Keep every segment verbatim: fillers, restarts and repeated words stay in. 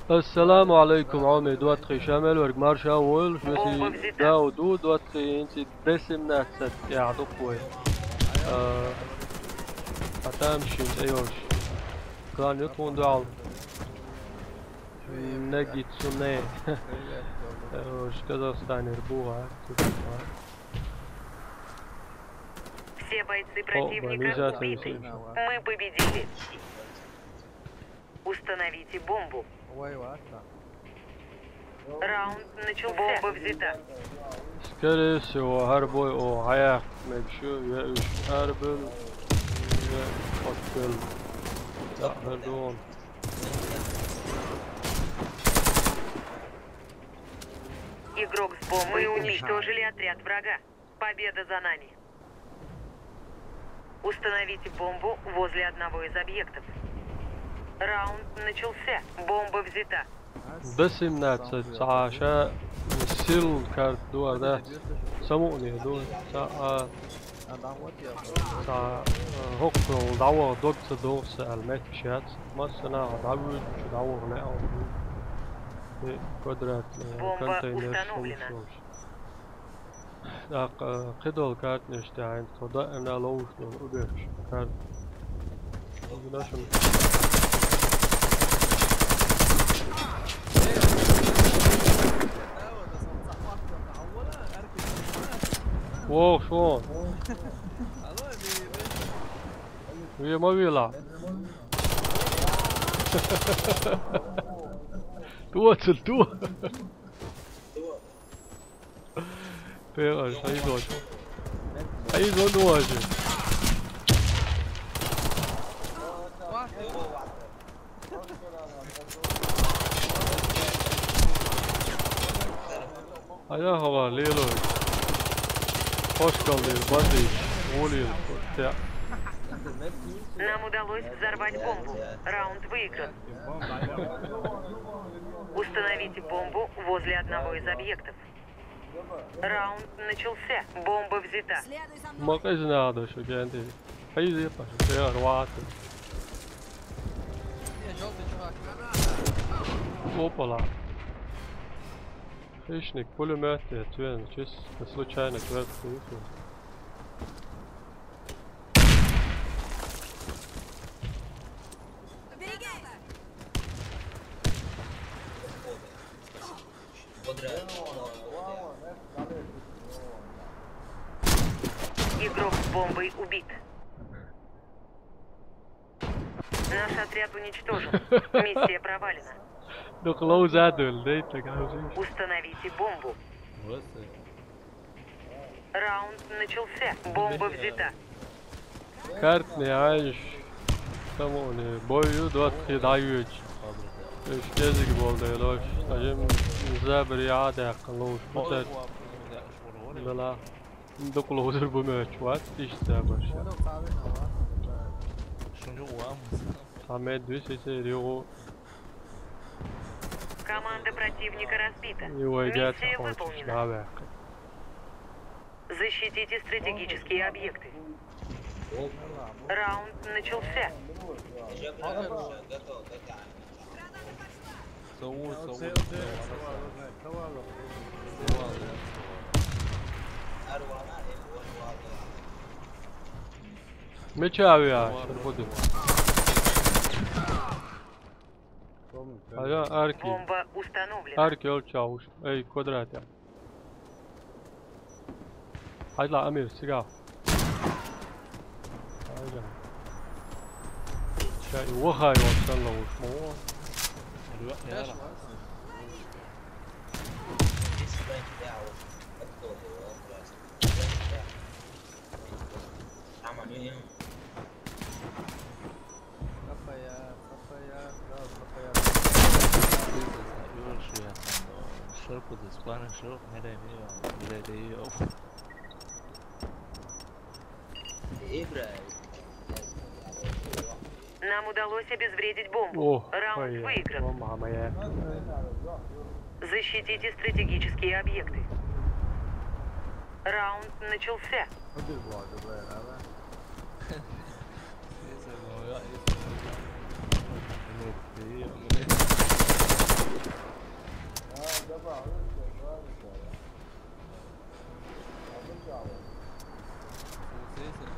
Ассаламу алейкум, Ӏомер, доттагӀий, ша мел верг марша войлаш, веси Дауд ву, доттагӀий, хӀинца Б семнадцать тӀехь ду-кх вай. А, а там шин тӀе йолуш. Клан ю тхуна дуьхьал. Нагицуне. Уж Казахстанера бу, а, цу дуьхьа. Все бойцы противника убиты. Мы победили. Установите бомбу. Раунд начался. Бомба взята. Скорее всего, хӀара бой оха хьаяьккха мегаш ю, я уьш арабевлла, я оццул. Да, хӀара ду хьуна. Игрок с бомбой. Мы уничтожили отряд врага. Победа за нами. Установите бомбу возле одного из объектов. Раунд начался. Бомба взята. Б семнадцать, цхьа ша сил карта ду, а, да, самукъане ду, цхьа, а, цхьа, а, хӀокхул дӀаваха дог ца догӀу сан аьлла меттигаш яц. Массанхьа дӀавоьдучу дӀаваха лаьа ву. И квадрат, э, контейнер шовзткъа йолуш. ТӀаккха, э, кхидолу картанаш тӀехь хӀинца тхо даимна ловзуш долу убежище карта. Угу, да, шуна. Вовшах вон. Ве ма вела. Тоцал, то. Пе, ай, хьайзо. Хьайзо дожи. Хьайда хьо лело. Хьошкал лела, базий, волийла, те. Нам удалось взорвать бомбу. Раунд выигран. Установите бомбу возле одного из объектов. Раунд начался. Бомба взята. Ма къиза нах ду шу, кӀентий. Хьийзий-кх шу, тӀера вац. Опала. Хищник, пулемёт, я цвен, чисто случайно кверху. Игрок с бомбой убит. Наш отряд уничтожен. Миссия провалена. Дукха ловза а дуьллу, дай тагахь уже. Установите бомбу. Раунд начался. Бомба взята. Картане Ӏайш, тамуне, бой ю, доттагӀий дӀайоьдуш. Уьш кӀезиг болу дела, уьш, ткъа жимма забаре а даьккхина ловзуш бу цаьрга. Дала, дукха ловзур бу моьттуш вац, иштта забарш. Цхьа мед виси церан югӀу. Команда противника разбита. Миссия выполнена. Защитите стратегические объекты. Раунд начался. Меча авиа, буду. Ага, арки. Бомба установлена. Арки йолча уж. Эй, квадрат я. Хьайла, Амир, сигал. Хьайла. Ша и вахай вон сан ловуш мо. Нам удалось обезвредить бомбу. О, раунд выигран. Бомба моя. Защитите стратегические объекты. Раунд начался.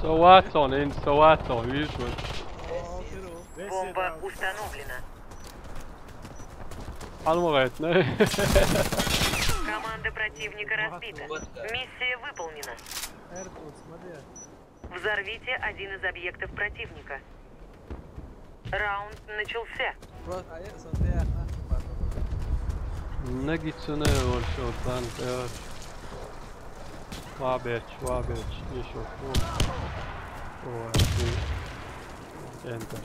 So what on in, so what on, видишь, вот. Бомба установлена. Алма говорит, ну. Команда противника разбита. Миссия выполнена. Взорвите один из объектов противника. Раунд начался. Просто, а я смотрю, а, Ne gitsene, olsun lan, evet. Vabech, vabech, iş yok. O, o, enter.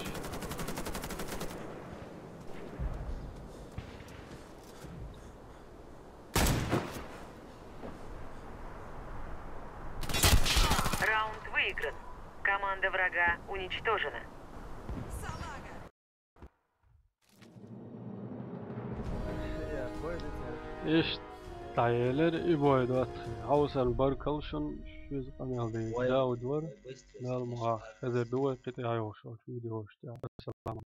Раунд выигран. Команда врага уничтожена. Я, понял тебя. Iş tayeler iboydu at. Hausan barkal şun yüz kanalda. Daud var. Nalma. Heze bir vakit ayol şu video işte. Selam.